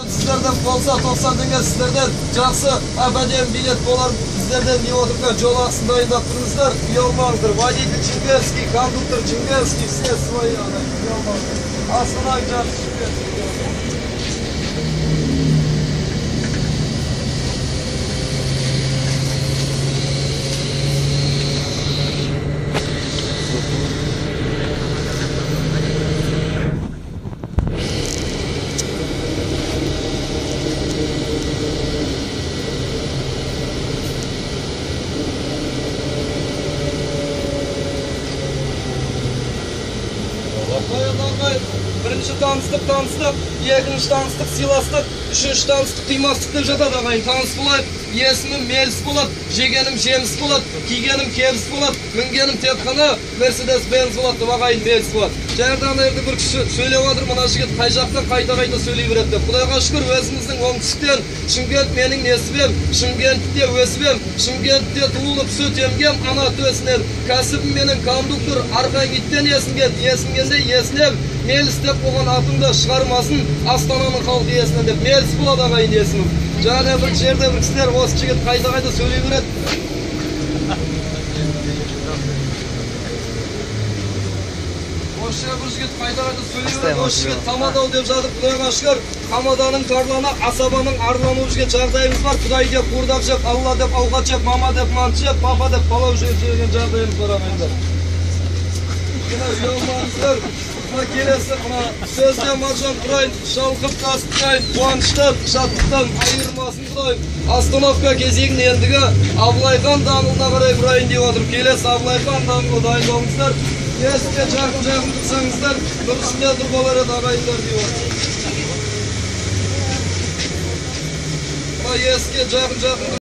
Сіздерден болса 90 теңге, сіздерден жақсы әбден билет болар, біздерден не отырған жол ақысын дайындап тұрыңыздар, ұялмаңыздар. Водитель чемпионский, кондуктор чемпионский, все свои, ұялмаңыздар. Астана жақсы чемпионский. Бірінші таныстық, таныстық, екінші таныстық, сыйластық, үшінші таныстық, қимастық деп жатады ағайын. Таныс болайық, есімім Меліс болады, жегенім жеміс болады, кигенім кебіс болады, мінгенім тек қана Мерседес Бенз болады деп ағайын Меліс болады. Жаңарда ана жерде бір кісі сөйлеп жатыр, мына жігіт қай жақтан қайта-қайта сөйлей береді деп. Құдайға шүкір, өзіміздің оңтүстіктен, Шымкент менің несібем, Шымкентте өсіп ем, Шымкентте туылып сүт емгем ана төсінен. Кәсібім менің кондуктор, арқаң иттен есінген, есінгенде есінем, Меліс деп қойған атыңды шығармасын Астананың халқы есінен деп. Меліс болады ағайын есімім. Жаңа бір жерде бір кісілер осы жігіт қайта-қайта сөйлей береді. Осы жерде бір жігіт қайта-қайта сөйлей береді. Осы жігіт тамадау деп жатып, Құдайға шүкір, Хамаданың тарланы, Асабаның арланы жігіт жағдайымыз бар. Құдай деп қуырдақ жеп, Алла деп ауқат жеп, мама деп манты жеп, папа деп палау жеп жүрген жағдайымыз бар ағайындар. Мына ұялмаңыздар. Мына келесі мына сөзден маржан құрайын, шалқып тасып қуаныштан, шаттықтан айырмасын Құдай. Остановка кезегін ендігі Абылайхан даңғылына қарай бұрайын деп отыр. Келесі Абылайхан даңғылы дайындалыңыздар. Есікке жақын-жақын тұрсаңыздар, нұр үстінде тұр болар еді ағайындар деп отыр. Мына есікке жақын-жақын